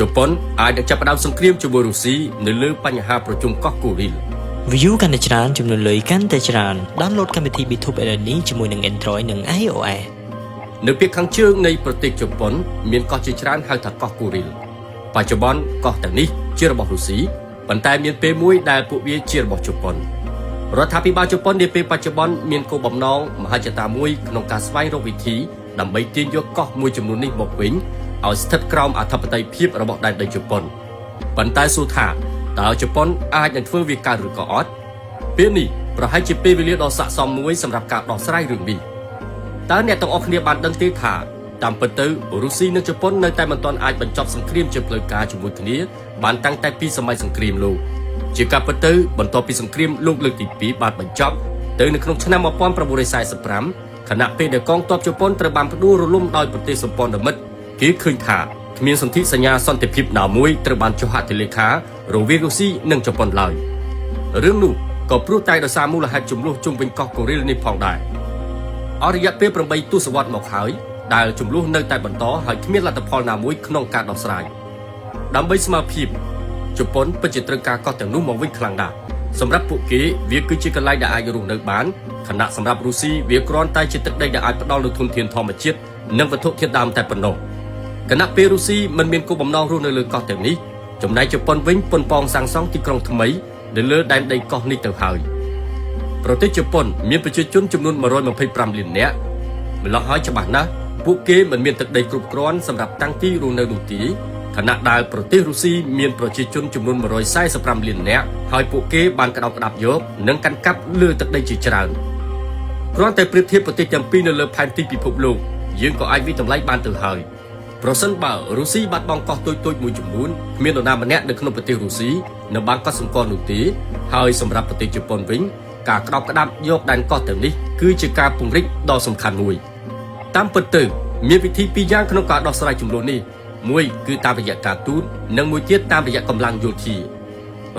ជប៉ុនអាចនឹងចាប់ផ្ដើមសង្គ្រាមជាមួយរុស្ស៊ីនៅលើបញ្ហាប្រជុំកោះកូរីល View កាន់តែច្រើនចំនួនលុយកាន់តែច្រើន Download កម្មវិធី BTube LNE ជាមួយនឹង Android និង iOS។ នៅភាគខាងជើងនៃប្រទេសជប៉ុនមានកោះជាច្រើនហៅថាកោះកូរីលបច្ចុប្បន្នកោះទាំងនេះជារបស់រុស្ស៊ីប៉ុន្តែមានពេលមួយដែលពួកវាជារបស់ជប៉ុនរដ្ឋាភិបាលជប៉ុននាពេលបច្ចុប្បន្នមានគោលបំណងមហិច្ឆតាមួយក្នុងការស្វែងរកវិធីដើម្បីទាញយកកោះមួយចំនួននេះមកវិញឲ្យស្ថិតក្រោមអធិបតេយ្យភាពរបស់ដែនដីជប៉ុនប៉ុន្តែសួរថាតើជប៉ុនអាចនឹងធ្វើវាកើតឬក៏អត់ពេលនេះប្រហែលជាពេលវេលាដ៏ស័ក្តិសមមួយសម្រាប់ការដោះស្រាយរឿងនេះ តើអ្នកទាំងអស់គ្នាបានដឹងទេថាតាមពិតទៅរុស្ស៊ីនិងជប៉ុននៅតែមិនទាន់អាចបញ្ចប់សង្គ្រាមជាផ្លូវការជាមួយគ្នាបានតាំងតែពីសម័យសង្គ្រាមលោកជាការពិតទៅបន្ទាប់ពីសង្គ្រាមលោកលើកទី2បានបញ្ចប់ទៅនៅក្នុងឆ្នាំ1945ខណៈពេលដែលកងទ័ពជប៉ុនត្រូវបានផ្ដួលរលំដោយប្រទេសសម្ព័ន្ធមិត្តគេឃើញថាគ្មានសន្ធិសញ្ញាសន្តិភាពណាមួយត្រូវបានចុះហត្ថលេខារវាងរុស្ស៊ីនិងជប៉ុនឡើយរឿងនោះក៏ព្រោះតែដោយសារមូលហេតុជម្លោះជុំវិញកោះកូរីលនេះផងដែរ អស់រយៈពេល8ទសវត្សរ៍មកហើយដែលជម្លោះនៅតែបន្តហើយគ្មានលទ្ធផលណាមួយក្នុងការដោះស្រាយដើម្បីស្មើភាពជប៉ុនពិតជាត្រូវការកោះទាំងនោះមកវិញខ្លាំងណាស់សម្រាប់ពួកគេវាគឺជាកន្លែងដែលអាចរស់នៅបានខណៈសម្រាប់រុស្ស៊ីវាគ្រាន់តែជាទឹកដីដែលអាចផ្ដល់នូវធនធានធម្មជាតិនិងវត្ថុធាតុដើមតែប៉ុណ្ណោះខណៈពេលរុស្ស៊ីមិនមានគោលបំណងរស់នៅលើកោះទាំងនេះចំណែកជប៉ុនវិញប៉ុនប៉ងសាងសង់ទីក្រុងថ្មីនៅលើដែនដីកោះនេះទៅហើយ ប្រទេសជប៉ុនមានប្រជាជនចំនួន125លាននាក់ម្ល៉េះហើយច្បាស់ណាស់ពួកគេមិនមានទឹកដីគ្រប់គ្រាន់សម្រាប់តាំងទីរស់នៅនោះទេខណៈដែលប្រទេសរុស្ស៊ីមានប្រជាជនចំនួន145លាននាក់ហើយពួកគេបានក្តោបក្តាប់យកនិងកាន់កាប់លើទឹកដីជាច្រើនគ្រាន់តែប្រៀបធៀបប្រទេសទាំងពីរនៅលើផែនទីពិភពលោកយើងក៏អាចវាយតម្លៃបានទៅហើយប្រសិនបើរុស្ស៊ីបាត់បង់កោះតូចៗមួយចំនួនគ្មាននរណាម្នាក់នៅក្នុងប្រទេសរុស្ស៊ីនៅបានកោះសម្គាល់នោះទេហើយសម្រាប់ប្រទេសជប៉ុនវិញការក្តោបក្តាប់យកដែនកោះទាំងនេះគឺជាការពង្រីកដ៏សំខាន់មួយតាមពិតទៅមានវិធីពីរយ៉ាងក្នុងការដោះស្រាយជម្លោះនេះមួយគឺតាមរយៈការទូតនិងមួយទៀតតាមរយៈកម្លាំងយោធា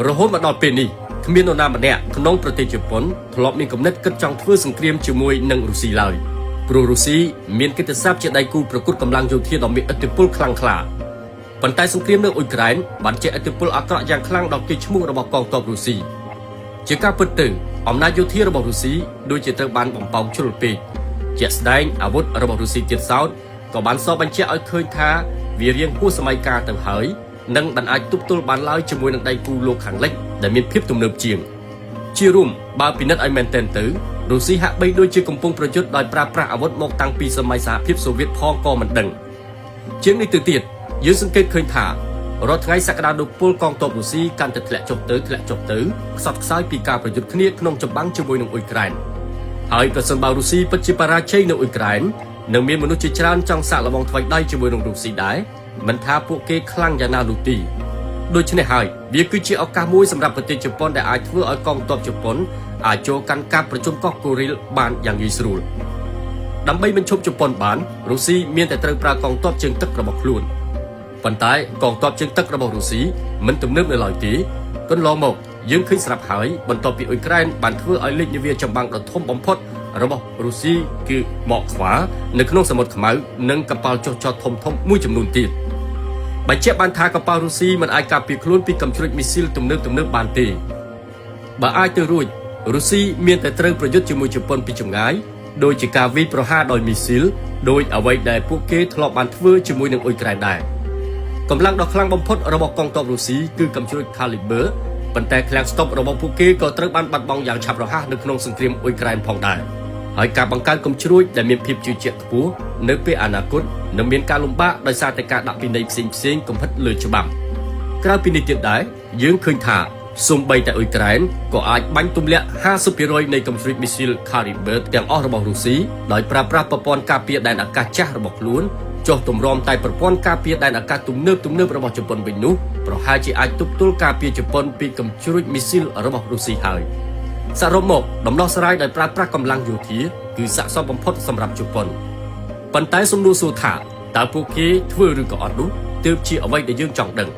រហូតមកដល់ពេលនេះគ្មាននរណាម្នាក់ក្នុងប្រទេសជប៉ុនធ្លាប់មានគំនិតគិតចង់ធ្វើសង្គ្រាមជាមួយនឹងរុស្ស៊ីឡើយព្រោះរុស្ស៊ីមានកិត្តិសព្ទជាដៃគូប្រកួតកម្លាំងយោធាដ៏មានឥទ្ធិពលខ្លាំងក្លាប៉ុន្តែសង្គ្រាមនៅអ៊ុយក្រែនបានជះឥទ្ធិពលអាក្រក់យ៉ាងខ្លាំងដល់កេរ្តិ៍ឈ្មោះរបស់កងទ័ពរុស្ស៊ីជាការពិតទៅអំណាចយោធារបស់រុស្ស៊ីដូចជាត្រូវបានបំផោងជ្រុលពេកជាក់ស្ដែងអាវុធរបស់រុស្ស៊ីទៀតសោតក៏បានសបញ្ជាក់ឲ្យឃើញថាវារៀងហួសសម័យកាលទៅហើយនិងមិនអាចទប់ទល់បានឡើយជាមួយនឹងដៃគូលោកខាងលិចដែលមានភាពទំនើបជាង ជារួមបើពិនិត្យឲ្យមែនទែនទៅរុស្ស៊ីហាក់បីដូចជាកំពុងប្រយុទ្ធដោយប្រើប្រាស់អាវុធមកតាំងពីសម័យសហភាពសូវៀតផងក៏មិនដឹងជាងនេះទៅទៀតយើងសង្កេតឃើញថារាល់ថ្ងៃសក្តានុពលកងទ័ពរុស្ស៊ីកាន់តែធ្លាក់ចុះទៅធ្លាក់ចុះទៅខ្សត់ខ្សោយពីការប្រយុទ្ធគ្នាក្នុងចម្បាំងជាមួយនឹងអ៊ុយក្រែនហើយប្រសិនបើរុស្ស៊ីពិតជាបរាជ័យនៅអ៊ុយក្រែននឹងមានមនុស្សជាច្រើនចង់សាកល្បងថ្វាយដៃជាមួយនឹងរុស្ស៊ីដែរមិនថាពួកគេខ្លាំងយ៉ាងណានោះទេដូច្នេះហើយវាគឺជាឱកាសមួយសម្រាប់ប្រទេសជប៉ុនដែលអាចធ្វើឲ្យកងទ័ពជប៉ុនអាចចូលកាន់កាប់ប្រជុំកោះកូរីលបានយ៉ាងងាយស្រួលដើម្បីបញ្ឈប់ជប៉ុនបានរុស្ស៊ីមានតែត្រូវប្រើកងទ័ពជើងទឹករបស់ខ្លួនប៉ុន្តែកងទ័ពជើងទឹករបស់រុស្ស៊ីមិនទំនើបនៅឡើយទេកន្លងមកយើងឃើញស្រាប់ហើយបន្ទាប់ពីអ៊ុយក្រែនបានធ្វើឲ្យលេចនាវាចម្បាំងដ៏ធំបំផុតរបស់រុស្ស៊ីគឺមកខ្វានៅក្នុងសមុទ្រខ្មៅនិងកប៉ាល់ចុះចតធំៗមួយចំនួនទៀតបញ្ជាក់បានថាកប៉ាល់រុស្ស៊ីមិនអាចការពារខ្លួនពីកំជ្រួចមីស៊ីលទំនើបៗបានទេបើអាចទៅរួចរុស្ស៊ីមានតែត្រូវប្រយុទ្ធជាមួយជប៉ុនពីចម្ងាយដោយជាការវាយប្រហារដោយមីស៊ីលដោយអ្វីដែលពួកគេធ្លាប់បានធ្វើជាមួយនឹងអ៊ុយក្រែនដែរកម្លាំងដ៏ខ្លាំងបំផុតរបស់កងទ័ពរុស្ស៊ីគឺកំជ្រួច Caliber ប៉ុន្តែឃ្លាំងស្តុបរបស់ពួកគេក៏ត្រូវបានបាត់បង់យ៉ាងឆាប់រហ័សនៅក្នុងសង្គ្រាមអ៊ុយក្រែនផងដែរហើយការបង្កើតកំជ្រួចដែលមានភាពជឿជាក់ខ្ពស់នៅពេលអនាគតនឹងមានការលំបាកដោយសារតែការដាក់ពិន័យផ្សេងៗកំហិតលើច្បាប់ក្រៅពីនេះទៀតដែរយើងឃើញថាសូម្បីតែអ៊ុយក្រែនក៏អាចបាញ់ទម្លាក់50%នៃកំជ្រួចមីស៊ីល Caliber ទាំងអស់របស់រុស្ស៊ីដោយប្រើប្រាស់ប្រព័ន្ធការពារដែនអាកាសចាស់របស់ខ្លួនចុះទម្រាំតែប្រព័ន្ធការពារដែនអាកាសទំនើបទំនើបរបស់ជប៉ុនវិញនោះប្រហែលជាអាចទប់ទល់ការពារជប៉ុនពីកំជ្រួចមីស៊ីលរបស់រុស្ស៊ីហើយសរុបមកដំណោះស្រាយដោយប្រើប្រាស់កម្លាំងយោធាគឺស័ក្តិសមបំផុតសម្រាប់ជប៉ុនប៉ុន្តែសំណួរសួរថាតើពួកគេធ្វើឬក៏អត់នោះទើបជាអ្វីដែលយើងចង់ដឹង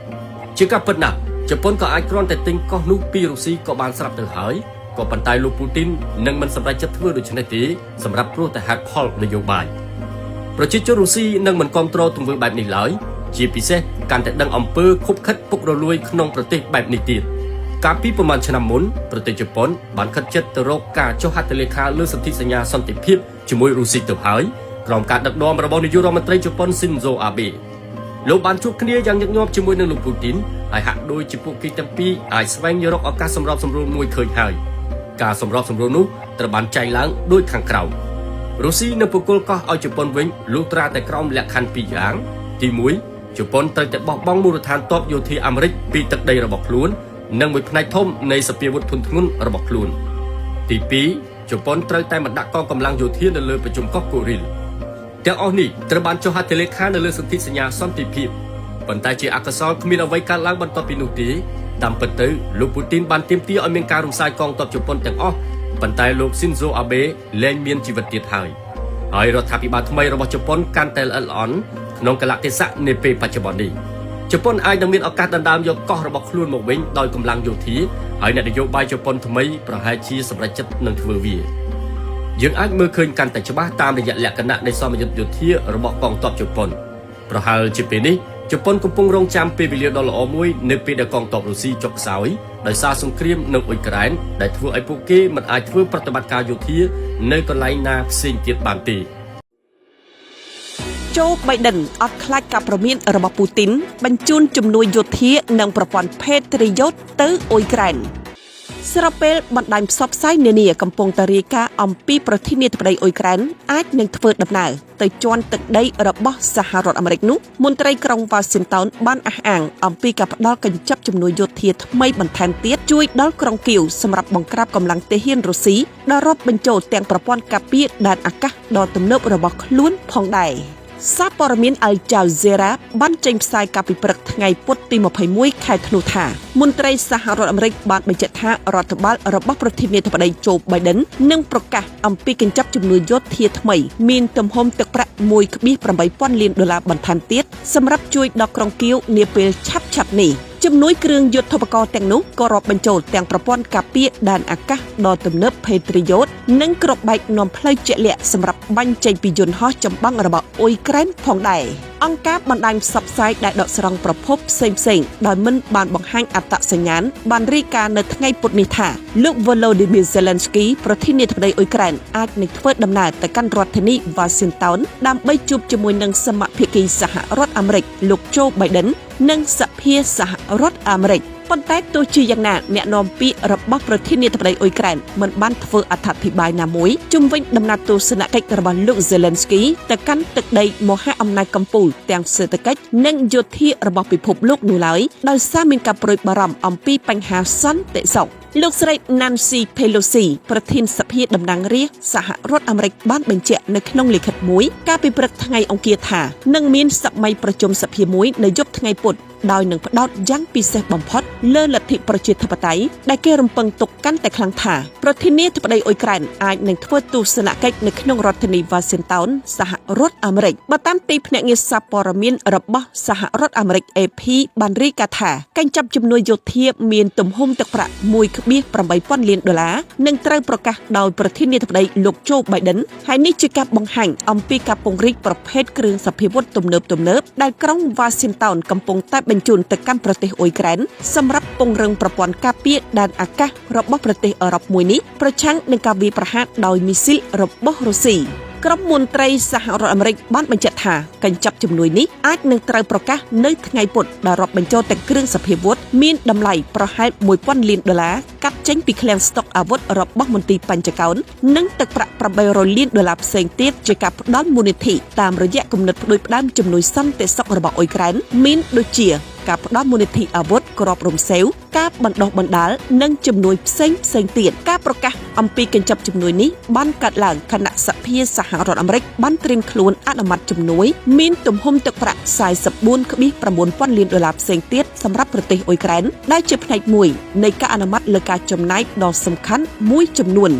ជាការពិតណាស់ជប៉ុនក៏អាចគ្រាន់តែទិញកោះនោះពីរុស្ស៊ីក៏បានស្រាប់ទៅហើយក៏ប៉ុន្តែលោកពូទីននឹងមិនសម្រេចចិត្តធ្វើដូច្នេះទេសម្រាប់ព្រោះតែហេតុផលនយោបាយប្រជាជនរុស្ស៊ីនឹងមិនគាំទ្រទង្វើបែបនេះឡើយ។ ជាពិសេសកាន់តែដឹងអំពើខុបខិតពុករលួយក្នុងប្រទេសបែបនេះទៀតកាលពីប្រមាណឆ្នាំមុនប្រទេសជប៉ុនបានខិតជិតទៅរកការចុះហត្ថលេខាលើសន្ធិសញ្ញាសន្តិភាពជាមួយរុស្ស៊ីទៅហើយក្រោមការដឹកនាំរបស់នាយករដ្ឋមន្ត្រីជប៉ុនស៊ីនហ្សូអាបេលោកបានជួបគ្នាយ៉ាងញឹកញាប់ជាមួយនឹងលោកពូទីនហើយហាក់ដូចជាពួកគេទាំងពីរអាចស្វែងរកឱកាសសម្របសម្រួលមួយឃើញហើយការសម្របសម្រួលនោះត្រូវបានចែងឡើងដូចខាងក្រោមរុស្ស៊ីនឹងប្រគល់កោះឲ្យជប៉ុនវិញលុះត្រាតែក្រោមលក្ខខណ្ឌពីរយ៉ាងទី1ជប៉ុនត្រូវតែបោះបង់មូលដ្ឋានទ័ពយោធាអាមេរិកពីទឹកដីរបស់ខ្លួននិងមួយផ្នែកធំនៃសភាវុធធនធ្ងន់របស់ខ្លួនទី2ជប៉ុនត្រូវតែមិនដាក់កងកម្លាំងយោធានៅលើប្រជុំកោះកូរីលទាំងអស់នេះត្រូវបានចុះហត្ថលេខានៅលើសន្ធិសញ្ញាសន្តិភាពប៉ុន្តែជាអកុសលគ្មានអ្វីកើតឡើងបន្ទាប់ពីនោះទេតាមពិតទៅលោកពូទីនបានទាមទារឲ្យមានការរំសាយកងទ័ពជប៉ុនទាំងអស់ប៉ុន្តែលោកស៊ីនហ្សូអាបេលែងមានជីវិតទៀតហើយហើយរដ្ឋាភិបាលថ្មីរបស់ជប៉ុនកាន់តែល្អិតល្អន់ក្នុងកលៈទេសៈនាពេលបច្ចុប្បន្ននេះជប៉ុនអាចនឹងមានឱកាសដណ្ដើមយកកោះរបស់ខ្លួនមកវិញដោយកម្លាំងយោធាហើយអ្នកនយោបាយជប៉ុនថ្មីប្រហែលជាសម្រេចចិត្តនឹងធ្វើវាយើងអាចមើលឃើញកាន់តែច្បាស់តាមរយៈលក្ខណៈនៃសមយុទ្ធយោធារបស់កងទ័ពជប៉ុនប្រហែលជាពេលនេះជប៉ុនកំពុងរងចាំពេលវេលាដ៏ល្អមួយនៅពេលដែលកងទ័ពរុស្ស៊ីចុះខ្សោយដោយសារសង្គ្រាមនៅអ៊ុយក្រែនដែលធ្វើឲ្យពួកគេមិនអាចធ្វើប្រតិបត្តិការយោធានៅកន្លែងណាផ្សេងទៀតបានទេ โจបៃដិនអត់ខ្លាចការប្រមានរបស់ពូទីនបញ្ជូនជំនួយយោធានិងប្រព័ន្ធភេទ្រីយ៉ូតទៅអ៊ុយក្រែនស្របពេលបណ្ដាញផ្សព្វផ្សាយនានាកំពុងតែរាយការណ៍អំពីប្រធានាធិបតីអ៊ុយក្រែនអាចនឹងធ្វើដំណើរទៅជាន់ទឹកដីរបស់សហរដ្ឋអាមេរិកនោះមន្ត្រីក្រុងវ៉ាស៊ីនតោនបានអះអាងអំពីការផ្ដល់កញ្ចប់ជំនួយយោធាថ្មីបន្ថែមទៀតជួយដល់ក្រុងគៀវសម្រាប់បង្ក្រាបកម្លាំងទាហានរុស្ស៊ីដែលរាប់បញ្ចូលទាំងប្រព័ន្ធការពារដែនអាកាសដ៏ទំនើបរបស់ខ្លួនផងដែរសារព័ត៌មាន Al Jazeera បានចេញផ្សាយកាលពីព្រឹកថ្ងៃពុធទី21ខែធ្នូថាមន្ត្រីសហរដ្ឋអាមេរិកបានបញ្ជាក់ថារដ្ឋបាលរបស់ប្រធានាធិបតីโจ Biden នឹងប្រកាសអំពីកញ្ចប់ជំនួយយោធាថ្មីមានទំហំទឹកប្រាក់ 1.8 ពាន់លានដុល្លារបន្ថែមទៀតសម្រាប់ជួយដល់ក្រុងគៀវនាពេលឆាប់ៗនេះជំនួយគ្រឿងយុទ្ធោបករណ៍ទាំងនោះក៏រាប់បញ្ចូលទាំងប្រព័ន្ធការពារដែនអាកាសដ៏ទំនើប Patriot និងគ្រាប់បែកនាំផ្លូវជាក់លាក់សម្រាប់បាញ់ចេញពីយន្តហោះចម្បាំងរបស់អ៊ុយក្រែនផងដែរអង្គការបណ្ដាញផ្សព្វផ្សាយដែលដកស្រង់ប្រភពផ្សេងៗដោយមិនបានបង្ហាញអត្តសញ្ញាណបានរាយការណ៍នៅថ្ងៃពុធនេះថាលោក Volodymyr Zelensky ប្រធានាធិបតីអ៊ុយក្រែនអាចនឹងធ្វើដំណើរទៅកាន់រដ្ឋធានី Washington ដើម្បីជួបជាមួយនឹងសមភាគីសហរដ្ឋអាមេរិកលោក Joe Biden និងសភាសហរដ្ឋអាមេរិកប៉ុន្តែទោះជាយ៉ាងណាអ្នកនាំពាក្យរបស់ប្រធានាធិបតីអ៊ុយក្រែនមិនបានធ្វើអត្ថាធិប្បាយណាមួយជុំវិញដំណើរទស្សនកិច្ចរបស់លោក Zelensky ទៅកាន់ទឹកដីមហាអំណាចកំពូលទាំងសេដ្ឋកិច្ចនិងយោធារបស់ពិភពលោកនោះឡើយដោយសារមានការព្រួយបារម្ភអំពីបញ្ហាសន្តិសុខលោកស្រី Nancy Pelosi ប្រធានសភាតំណាងរាស្ត្រសហរដ្ឋអាមេរិកបានបញ្ជាក់នៅក្នុងលិខិតមួយកាលពីព្រឹកថ្ងៃអង្គារថានឹងមានសម័យប្រជុំសភាមួយនៅយប់ថ្ងៃពុធដោយនឹងផ្ដោតយ៉ាងពិសេសបំផុតលើលទ្ធិប្រជាធិបតេយ្យដែលគេរំពឹងទុកកាន់តែខ្លាំងថាប្រធានាធិបតីអ៊ុយក្រែនអាចនឹងធ្វើទស្សនកិច្ចនៅក្នុងរដ្ឋធានី Washington សហរដ្ឋអាមេរិកបើតាមទីភ្នាក់ងារសារព័ត៌មានរបស់សហរដ្ឋអាមេរិក AP បានរាយការណ៍ថាកញ្ចប់ជំនួយយោធាមានទំហំទឹកប្រាក់ 1.8 ពាន់លានដុល្លារនឹងត្រូវប្រកាសដោយប្រធានាធិបតីលោកโจ Biden ហើយនេះជាការបង្ហាញអំពីការពង្រីកប្រភេទគ្រឿងសព្វាវុធទំនើបៗដែលក្រុង Washington កំពុងតែបញ្ជូនទៅកាន់ប្រទេសអ៊ុយក្រែនសម្រាប់ពង្រឹងប្រព័ន្ធការពារដែនអាកាសរបស់ប្រទេសអឺរ៉ុបមួយនេះប្រឆាំងនឹងការវាយប្រហារដោយមីស៊ីលរបស់រុស្ស៊ីក្រុមមន្ត្រីសហរដ្ឋអាមេរិកបានបញ្ជាក់ថាកញ្ចប់ជំនួយនេះអាចនឹងត្រូវប្រកាសនៅថ្ងៃពុធដែលរាប់បញ្ចូលទាំងគ្រឿងសព្វាវុធមានតម្លៃប្រហែល1000លានដុល្លារកាត់ចេញពីឃ្លាំងស្តុកអាវុធរបស់មន្ទីរបញ្ចកោណនិងទឹកប្រាក់800លានដុល្លារផ្សេងទៀតជាការផ្ដល់មូលនិធិតាមរយៈគំនិតផ្ដួចផ្ដើមជំនួយសន្តិសុខរបស់អ៊ុយក្រែនមានដូចជាការផ្ដល់មូលនិធិអាវុធគ្រាប់រំសេវការបណ្ដុះបណ្ដាលនិងជំនួយផ្សេងផ្សេងទៀតការប្រកាសអំពីកញ្ចប់ជំនួយនេះបានកើតឡើងខណៈសភាសហរដ្ឋអាមេរិកបានត្រៀមខ្លួនអនុម័តជំនួយមានទំហំទឹកប្រាក់44.9ពាន់លានដុល្លារផ្សេងទៀតសម្រាប់ប្រទេសអ៊ុយក្រែនដែលជាផ្នែកមួយនៃការអនុម័តលើការចំណាយដ៏សំខាន់មួយចំនួន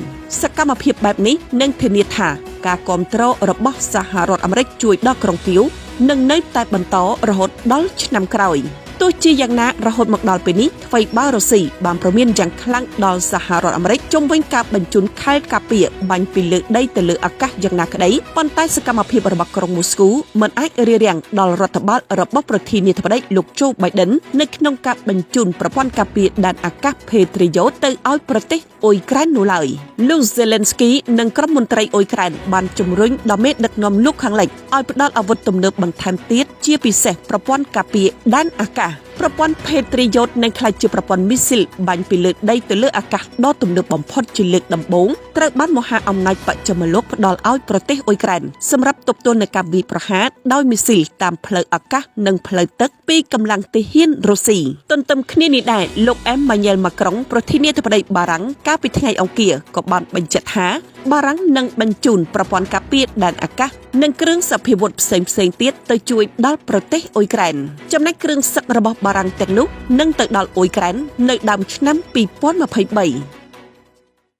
សកម្មភាពបែបនេះនឹងធានាថាការគ្រប់គ្រងរបស់សហរដ្ឋអាមេរិកជួយដល់ក្រុងគៀវនឹងនៅតែបន្តរហូតដល់ឆ្នាំក្រោយទោះ ទោះជាយ៉ាងណារហូតមកដល់ពេលនេះថ្វីបើរុស្ស៊ីបានព្រមានយ៉ាងខ្លាំងដល់សហរដ្ឋអាមេរិកជុំវិញការបញ្ជូនខែលការពារបាញ់ពីលើដីទៅលើអាកាសយ៉ាងណាក្តីប៉ុន្តែសកម្មភាពរបស់ក្រុងមូស្គូមិនអាចរារាំងដល់រដ្ឋបាលរបស់ប្រធានាធិបតីលោកโจ Biden នៅក្នុងការបញ្ជូនប្រព័ន្ធការពារដែនអាកាស Patriot ទៅឲ្យប្រទេសអ៊ុយក្រែននោះឡើយលោក Zelensky និងក្រុមមន្ត្រីអ៊ុយក្រែនបានជំរុញដល់មេដឹកនាំលោកខាងលិចឲ្យផ្ដល់អាវុធទំនើបបន្ថែមទៀតជាពិសេសប្រព័ន្ធការពារដែនអាកាសប្រព័ន្ធ Patriot នឹងក្លាយជាប្រព័ន្ធមីស៊ីលបាញ់ពីលើដីទៅលើអាកាសដ៏ទំនើបបំផុតជាលើកដំបូងត្រូវបានមហាអំណាចបច្ចិមលោកផ្ដល់ឲ្យប្រទេសអ៊ុយក្រែនសម្រាប់ទប់ទល់នឹងការវាយប្រហារដោយមីស៊ីលតាមផ្លូវអាកាសនិងផ្លូវទឹកពីកម្លាំងទាហានរុស្ស៊ីទន្ទឹមគ្នានេះដែរលោកអេម៉ាញ៉ែលម៉ាក្រុងប្រធានាធិបតីបារាំងកាលពីថ្ងៃអង្គារក៏បានបញ្ជាក់ថាបារាំងនឹងបញ្ជូនប្រព័ន្ធការពារដែនអាកាសនិងគ្រឿងសព្វាវុធផ្សេងៗទៀតទៅជួយដល់ប្រទេសអ៊ុយក្រែនចំណែកគ្រឿងសឹករបស់បារាំងទាំងនោះនឹងទៅដល់អ៊ុយក្រែននៅដើមឆ្នាំ2023។